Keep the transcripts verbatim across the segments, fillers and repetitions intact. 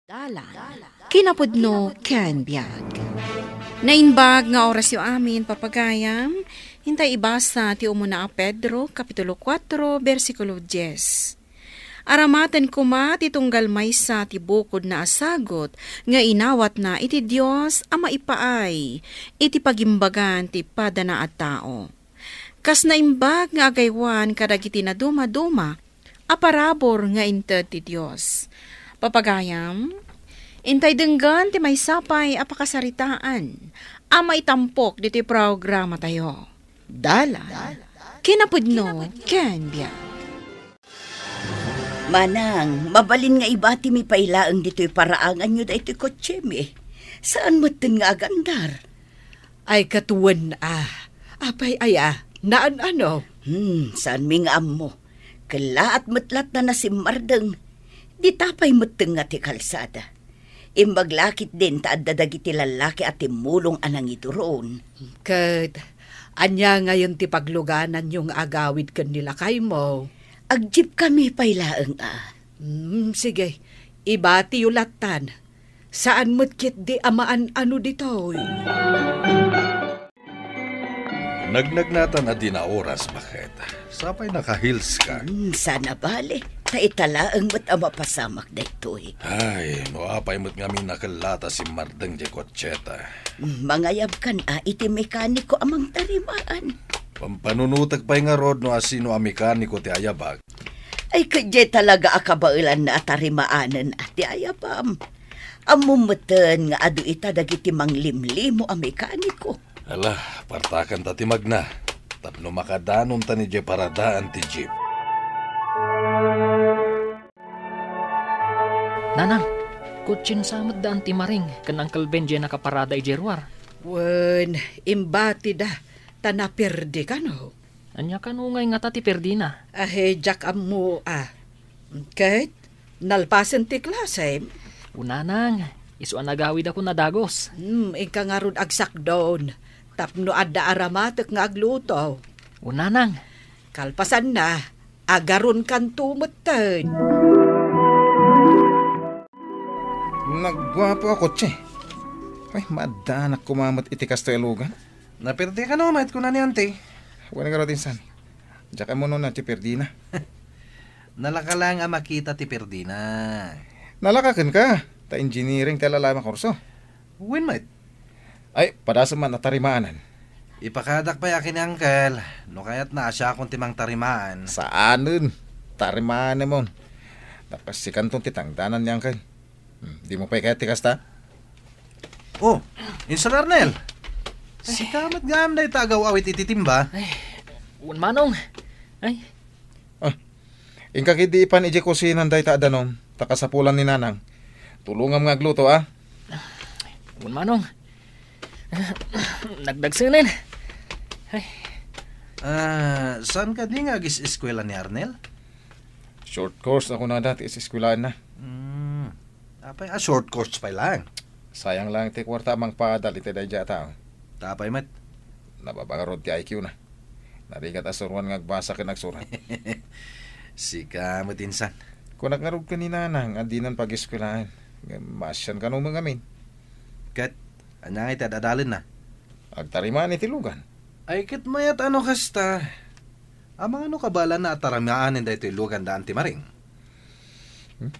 Dalan, kinapudno ken biag. Naimbag nga orasyo amin, papagayam. Intay ibasa ti umuna a Pedro, Kapitulo kuatro, bersikulo dies. Aramaten koma ti tunggal maysa ti bukodna a sagut nga inawatna iti Dios a maipaay iti pagimbagan ti padana a tao. Kas naimbag nga agaywan kadagiti nadumaduma a parabur nga inted ti Dios. Papagayam, intay denggen ti maysa pay a pakasaritaan a maitampok ditoy programatayo. Dalan, kinapudno ken biag. Manang, mabalin nga ibatimi pay laeng ditoy paraanganyo daytoy kotsemi. Saan metten nga agandar? Ay, ket wen a. Apay aya, naan-ano? Hmm, saanmi nga ammo. Kellaat met lattan a simmardeng. Dita pay metten nga ti kalsada. Imbag la ketdin ta adda dagiti lallaki a timmulong a nangiduron. Ket ania ngayen ti paglugananyo nga agawid ken ni lakaymo? Agjipkami pay laeng a. Hmm, sige. Ibatiyo lattan. Saan met ketdi a maan-ano ditoy. Nagnagnatan a di na oras, baket. Sapay naka-heels ka. Hmm, sana bale. Ta ita laeng met a mapasamak daytoy. Ay, no apay met ngamin a kellat a simmardeng diay kotseta. Hmm, mangayabkan a iti mekaniko a mangtarimaan. Pampanunotek pay ngarud no asino a mekaniko ti ayabak. Ay, ket diay talaga a kabaelanna a tarimaanen a ti ayabam. Ammom metten nga adu ita dagiti manglimlimo a mekaniko. Ala, partakan ta ti magna, tapno makadanonta idiay paradaan ti jeep. Nanang, kotsen sa met da Auntie Maring ken Uncle Ben diay nakaparada idiay ruar. Wen, imbatida, ta naperdi kano. Ania kano ngay ngata ti perdina? Ahe, diak ammo a. Ket, nalpasen ti klasem? Unanang, isu a nagawidakon a dagus. Hmm, inka ngarud agsakdon. Tapno adda aramatek nga agluto. Unanang. Kalpasanna, agarunkanto metten. Nagguapo a kotse. Ay, maaddanak koma met iti kastoy a lugan. Naperdi kano met, kuna ni Auntie. Wen ngarud insan. Diak ammo no ania ti perdina. Nalaka laeng a makita ti perdina. Nalaka kenka, ta engineering ti alalaem a kurso. Wen met. Ay, padasem man a tarimaanen. Ipakadak pay a ken ni Uncle, no kayatna a siakon ti mangtarimaan. Saanen, tarimaanemon. Tapno sikanton ti tangdanan ni Uncle. Hmm, dimo pay kayat ti kasta? Oh, Insan Arnel. Sika met gayam dayta agaw-awit iti timba. Ay, wen, Manong. Ay. Ah, inka ketdi ipan idiay kusinan dayta a danum, ta kasapulan ni Nanang. Tulongam nga agluto, a? Wen, Manong. Nagdagsenen. Ay. Ah, saan kadi nga agis-eskuela ni Arnel? Short course a kunada ti is-eskuelaanna. Hmm. Apay a short course pay laeng? Sayang laeng ti kuarta a mangpaadal iti daydiay a tao. Ta apay met? Nababa ngarud ti I Q na. Narigat a suroan nga agbasa ken agsurat. Sika met insan. Kunak ngarud ken ni Nanang a dinan pag-eskuelaen. Ngem maasian kano met ngamin. Ket, ania ngay ti ad-adalenna? Agtarimaan iti lugan. Ay, ket mayat a no kasta. Amangan no kabaelanna a tarimaanen daytoy lugan da Auntie Maring? Hmm?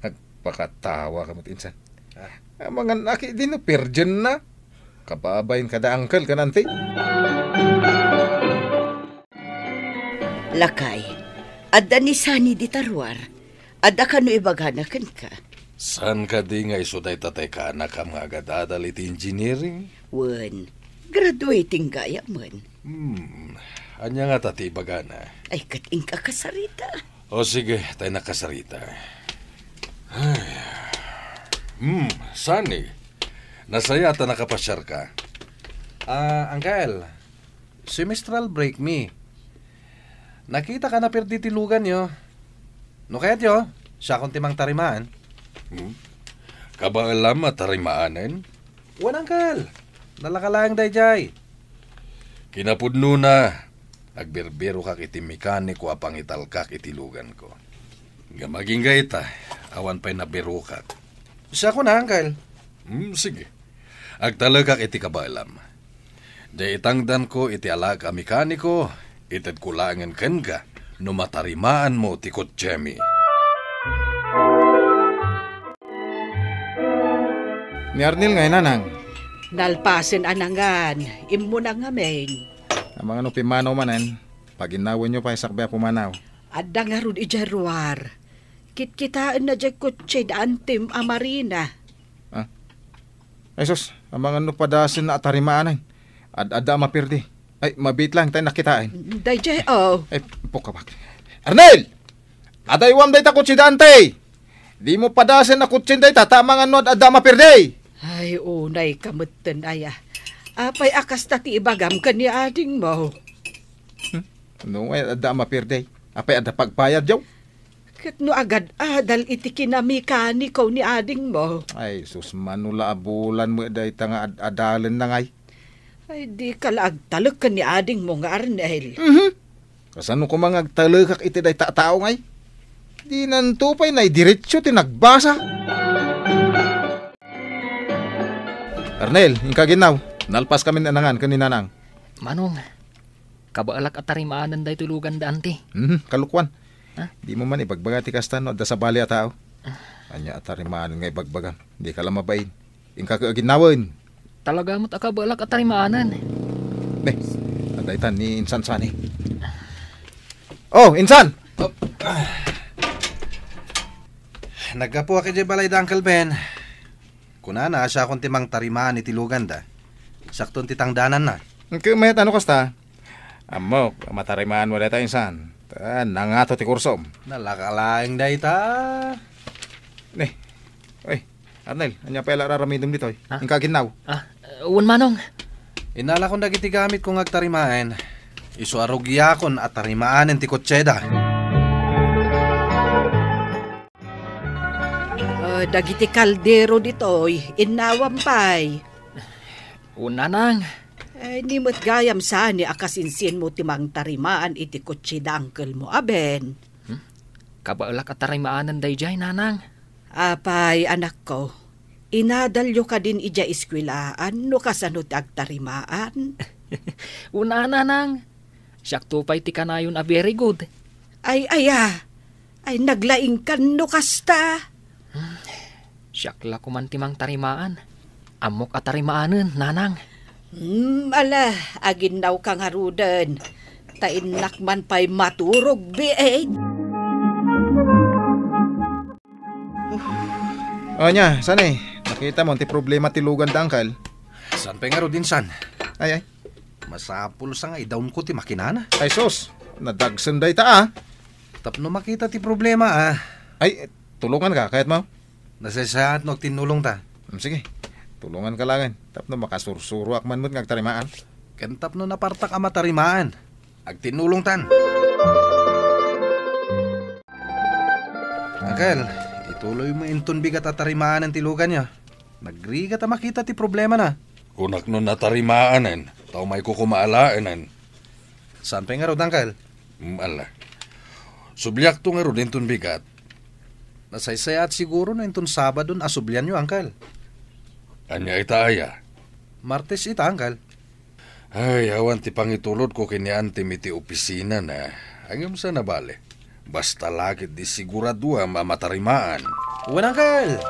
Agpakatawa ka met insan. Ah. Amangan a ketdi no virgin na. Kababain kada uncle ken auntie. Lakay, adda ni Sunny dita ruar. Adda kano ibagana kenka? Saan kadi nga isu dayta ti kaanakam nga agadadal iti engineering? Wen, graduating gayam. Hmm, ania ngata ti ibagana? Ay, ket inka kasarita. O sige, tay nakasarita. Ay. Hmm, Sunny, nasaya ta nakapasiarka. Ah, Uncle, semestral break mi. Nakitaka a naperdi ti luganyo. No kayatyo, siakon ti mangtarimaan. Hmm? Kabaelam a tarimaanen? Wen, Uncle. Nalaka laeng daydiay. Kinapudnona, agbirbirokak iti mekaniko a pangitalkak iti luganko. Ngem agingga ita, Awan pay nabirokak. Siakon, Uncle. Hmm, sige. Agtalekak iti kabaelam. Diay itangdanko iti alaek a mekaniko, itedko laengen kenka no matarimaanmo ti kotsemi. Ni Arnel ngay, nanang? Nalpasen a nangan, immuna ngamin. Amangan no pimmanaw manen, paginnawenyo pay sakbay a pumanaw. Adda ngarud idiay ruar. Kitkitaenna diay kotse da antim a Marina. Ah? Ay sus, amangan no padasenna a tarimaanen. Ad-adda a mapirdi. Ay, mabiit lang, tay nakitaen. Daydiay, oh. Ay, pukabak. Arnel! Adaywam dayta kotse da anti! Dimo padasen a kotsen dayta, ta amangan no ad-adda a mapirdi! Ay, unay ka metten, aya. Apay a kasta ti ibagam ken ni adingmo? Hmm? No, ay, adda a mapirdi. Apay adda pagbayad, yaw? Ket no agad-adal iti kinamekaniko ni adingmo. Ay, sus, mano la a bulan met dayta nga ad-adalenna ngay. Ay, dika la agtalek ken ni adingmo nga Arnel. Mhm. Kasano koma nga agtalekak iti dayta a tao ngay? Dinanto pay naidiretso ti nagbasa. Arnel, inka ginnaw. Nalpas kami ni nanang ken ni nanang. Manong, kabaelak a tarimaanen daytoy lugan da anti. Mhm, kalokuan. Ha? Dimo man ibagbaga ti kasta no adda sabali a tao. Ah. Ania a tarimaanen nga ibagbagam? Dika la mabain. Inka ket aginnawen. Talaga met a kabaelak a tarimaanen. Ne, adda itan ni Insan Sani. Oh, Insan! Op. Naggapuak idiay balay da Uncle Ben. Kunana a siakon ti mangtarimaan iti luganda. Siakton ti tangdananna. Ket met, ano kasta? Ammok a matarimaanmo dayta, Insan. Ta nangato ti kursom. Nalaka laeng dayta. Ne. Oy, Arnel, ania pay la raramidem ditoy? Ha? Inka ginnaw. Ah, wen, Manong. Innalakon dagiti gamitko nga agtarimaen. Isu a rugiakon a tarimaanen ti kotseda. Ah, dagiti kaldero ditoy, innawam pay. O, nanang. Ay, ni met gayam sani a kasinsinmo ti mangtarimaan iti kotse da angkelmo a Ben. Hmm? Kabaelak a tarimaanen daydiay, nanang. Apay, anakko, inadalyo kadin idiay eskuelaan no kasano ti agtarimaan? Una, nanang. Siakto pay ti kanayon a very good. Ay, aya. Ay, naglaingkan no kasta. Hmm, siak la koman ti mangtarimaan. Ammok a tarimaanen, nanang. Hmm, ala, aginnawka ngaruden. Ta innak man pay maturog, biit. Ania, saan eh? Nakita mo ti problema ti lugan da, Uncle? Saan pay ngarud, Insan? Ay, ay. Masapul sa nga idawnko ti makinana. Ay, sus! Nadagsen dayta, ah. Tapno makita ti problema, ah. Ay, tulungan ka, kayat mo? Nasaysayaat no agtinnulong ta. Hmm, sige, tulungan ka langen. Tapno makasursuroak man met nga agtarimaan. Ken tapno napartak a matarimaan. Agtinnulongtan. Uncle, ituloy mo inton bigat a tarimaanen ti luganyo. Nagrigat a makita ti problemana. Kunak no natarimaanen, ta umayko koma alaenen. Saan pay ngarud, Uncle? Mm, ala. Subliakto ngarud inton bigat. Nasaysayaat siguro no inton Sabadon a sublianyo, Uncle. Ania ita aya? Martes ita, Uncle. Ay, awan ti pangitulodko ken ni Antim iti opisinana. Ngem saan a bale. Basta la ketdi siguraduam a matarimaan. Wen, Uncle!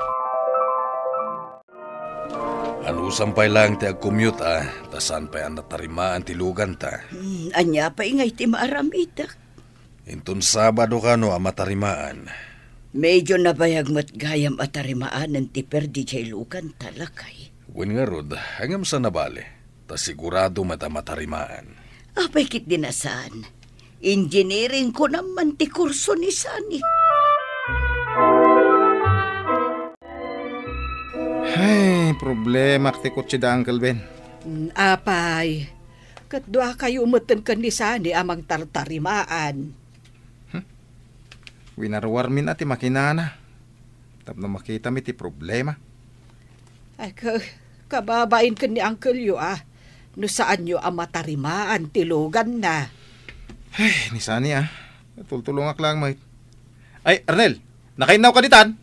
Anusam pay laeng ti agcommute, a, ta saan pay a natarimaan ti luganta. Hmm, ania pay ngay ti maaramidek? Inton Sabado kano a matarimaan. Medyo nabayag met gayam a tarimaanen ti perdi diay luganta, lakay. Wen ngarud, ngem saan a bale, ta sigurado met a matarimaan. Apay ketdi a saan? Engineering kunam man ti kurso ni Sani. Ay, problema ti kotse da Uncle Ben. Mm, apay, ket duakayo metten ken ni Sani a mangtartarimaan. Hmm? Winarwarmi na ti makinana. Tapno makitami ti problema. Ay, ka-, kababain ken ni Uncle yo, a, no saanyo a matarimaan ti luganna. Ay, ni Sani, a. Tultulongak lang, mait. Ay, Arnel, nakainnaw ka ditan?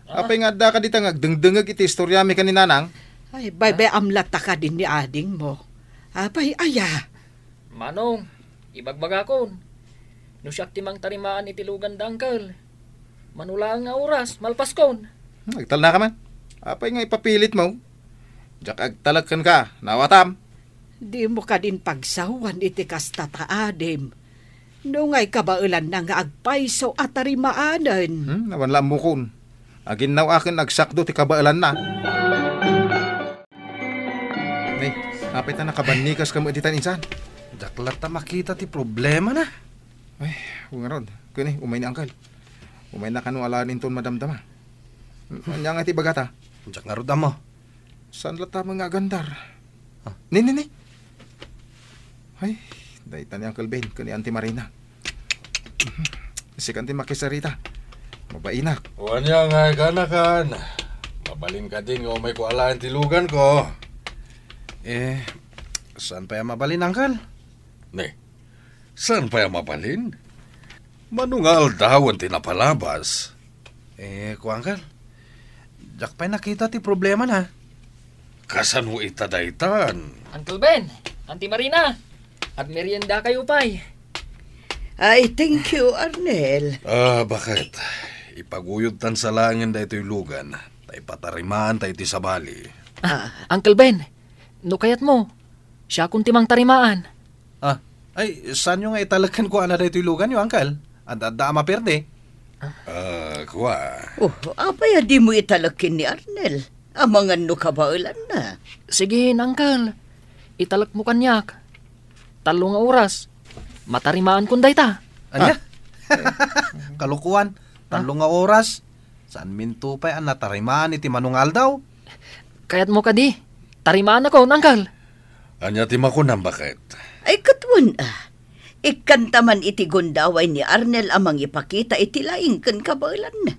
Apay nga adda ka dita nga agdengdengngeg iti istoriami ken ni Nanang? Ay, bay-bay-am latta kadin ni adingmo. Apay, aya? Manong, ibagbagakon, no siak ti mangtarimaan iti lugan da, Uncle, mano laeng nga oras, malpaskon. Hmm, agtalnaka man. Apay nga ipapilitmo? Diak agtalek kenka, nawatam. Dimo kadin pagsawan iti kasta ta adim. No ngay kabaelanna nga agpayso a tarimaanen. Hmm, awan la ammokon. Aginnaw-aken agsakdo ti kabaelanna. Nay, apay ta nakabannikas ka met ditan insan? Diak latta makita ti problemana. Ay, ngarud. Kuni, umay ni Uncle. Umay na kano alaen inton madamdama. Ania nga ti bagata? Diak ngarud ammo. Saan latta nga agandar? Ah. Ni, ni, ni. Ay, dayta ni Uncle Ben ken ni Auntie Marina. Sikan ti makisarita. Mabainak. Wen aya nga kanakan. Mabalin kadin nga umayko alaen ti luganko. Eh, saan pay a mabalin, Uncle? Ne, saan pay a mabalin? Mano nga aldawen ti napalabas? Eh, kuan, Uncle. Diak pay nakita ti problemana. Kasano ita daytan? Uncle Ben, Auntie Marina, agmeriendakayo pay. Ay, thank you, Arnel. Ah, baket? Ipaguyodtan sa laengen daytoy lugan, ta ipatarimaanta iti sabali. Ah, Uncle Ben, no kayatmo, siakon ti mangtarimaan. Ah, ay, saanyo nga italek kenkuana daytoy luganyo, Uncle? Adda, adda a maperdi. Ah, kua. Oh, apay a dimo italek ken ni Arnel? Amangan no kabaelanna. Sige, Uncle. Italekmo kaniak. Tallo nga oras. Matarimaan kon dayta. Ania? Ah. Kalokoan. Tallo nga oras. Saanminto pay a natarimaan iti mano nga aldaw? Kayatmo kadi? Tarimaanakon, Uncle. Ania ti makunam, baket? Ay, ket wen, ah. Ikkanta man iti gundaway ni Arnel a mangipakita iti laing ken kabaelan.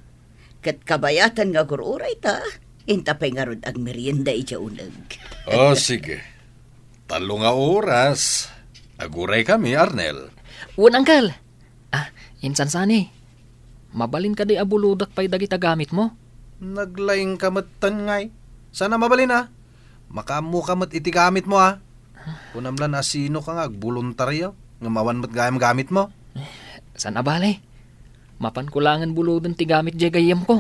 Ket kabayatan nga agur-uray ta, inta pay ngarud agmerienda idiay uneg. Oh, sige. Tallo nga oras. Aguray kami, Arnel. Wen, Uncle. Ah, insan sani. Mabalin kadi a bulodak pay dagita gamitmo? Naglaing ka metten ngay. Sana mabalin, ah. Makaammo ka met iti gamitmo, ah. Kunam la no sino ka nga agboluntario, ngem awan met gayam gamitmo. Saan a bale. Mapanko laengen buloden ti gamit diay gayyemko.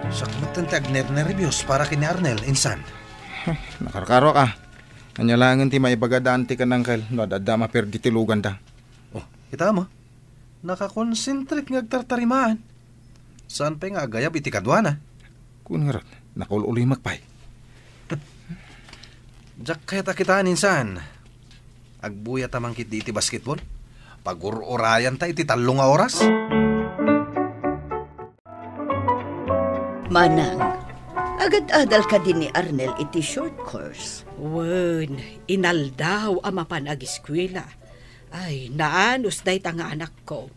Siak metten ti agnernerbios para ken ni Arnel, insan. Nakarkaroak, ah. Ania laengen ti maibaga da Auntie ken Uncle no adda a maperdi ti luganda? Oh, kita mo? Nakakonsentrate nga agtartarimaan. Saan pay nga agayab iti kaduana? Kun ngarud, nakaul-ulimek pay. Diak kayat a kitaan insan. Agbuyat a mangkit di iti basketball. Pagur-urayanta iti tallo nga oras. Manang, agad-adal kadi ni Arnel iti short course? Wen, inaldaw a mapan agiskuela. Ay, naanus dayta nga anakko.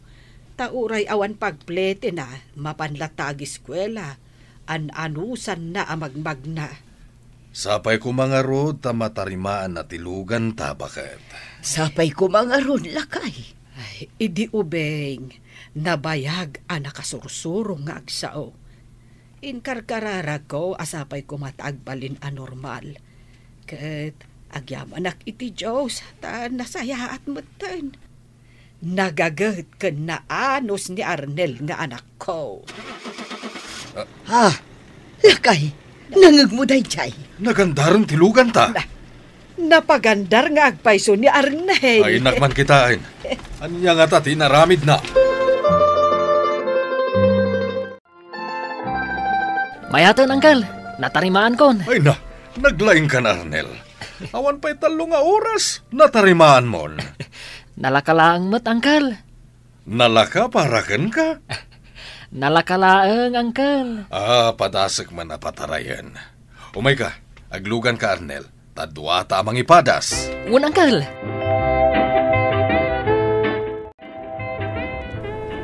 Ta uray awan pagpletina, mapan latta agiskuela. An-anusanna a magmagna. Sapay koma ngarud ta matarimaanna ti luganta, baket. Sapay koma ngarud, lakay. Ay, idi ubing, nabayag a nakasursuro nga agsao. Inkarkararagko a sapay koma ta agbalin a normal. Ket agyamanak iti Dios ta nasayaat metten. Nagaget ken naanus ni Arnel nga anakko. Ah. Ha? Lakay, nangngegmo daydiay? Nagandaren ti luganta. Na, napagandar nga agpayso ni Arnel. Ay, innak man kitaen. Ania ngata ti inaramidna? Mayaten, Uncle. Natarimaankon. Ay na, naglaingkan, Arnel. Awan pay tallo nga oras, natarimaanmon. Nalaka laeng met, Uncle. Nalaka para kenka? Nalaka laeng, Uncle. Ah, padasek man a patarayen. Umayka, agluganka, Arnel. Ta duata a mangipadas. Wen, Uncle.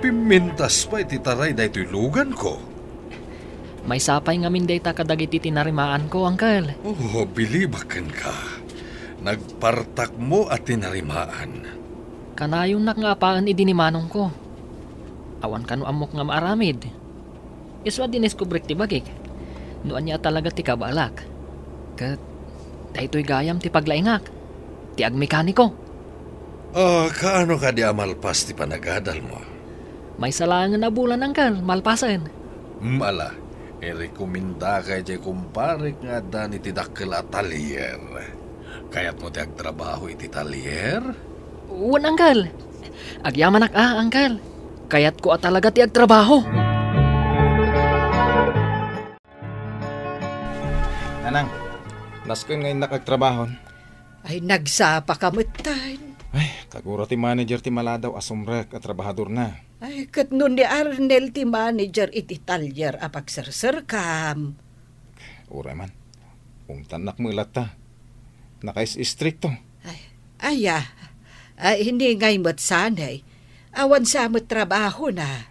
Pimmintas pay ti taray daytoy luganko. Maysa pay ngamin dayta kadagiti tinarimaanko, Uncle. Oh, bilibak kenka. Nagpartakmo a tinarimaan. Kanayonnak nga apaen idi ni manongko. Awan kano ammok nga maaramid. Isu a diniskubrek ti bagik. No ania a talaga ti kabalak. Ket daytoy gayam ti paglaingak. Ti agmekaniko. Ah, kaano kadi a malpas ti panagadalmo? Maysa laengen a bulan, Uncle, malpasen. Mala, irekomendaka idiay kumparek nga adda iti dakkel a talyer. Kayatmo ti agtrabaho iti talyer? Wen, Uncle. Agyamanak a, Uncle. Kayatko a talaga ti agtrabaho. Nanang, nasken nga innak agtrabahon. Ay, nagsapa ka metten. Ay, kagura ti manager ti maladaw a sumrek a trabahadorna. Ay, ket no ni Arnel ti manager iti talyer a pagserserkam. Uray man, ungtannak met latta. Nakais-istrikto. Ay, aya. Ay, hiningay met sanay. Awan sa met trabahona.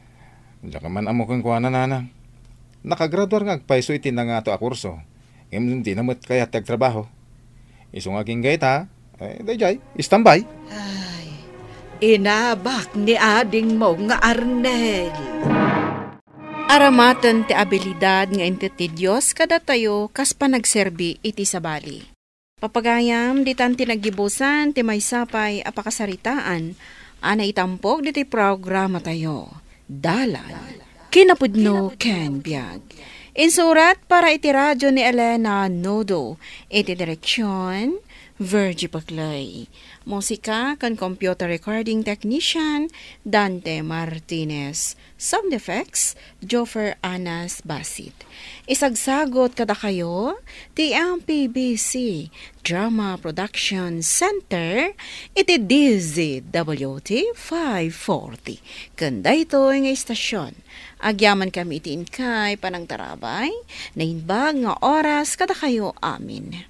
Diak man ammo kenkuana, nanang. Nakagraduar nga agpayso iti nangato a kurso. Ngem dina met kayat ti agtrabaho. Isu nga agingga ita, eh, daydiay, istambay. Ay, inabak ni adingmo nga Arnel. Aramaten ti abilidad nga inted ti Dios kadatayo kas panagserbi iti sabali. Papagayam, ditan ti naggibusan ti maysa pay a pakasaritaan a naitampok ditoy programatayo, Dalan, Kinapudno ken Biag. Insurat para iti radio ni Elena Nodo, iti direksion, Virgie Paclay. Musika ken computer recording technician, Dante Martinez. Sound effects, Joffer Anas Basit. Isagsagot kadakayo ti M P B C Drama Production Center iti D Z W T five forty. Ken daytoy nga istasyon, agyamankami iti inkay panangtarabay, naimbag nga oras kadakayo amin.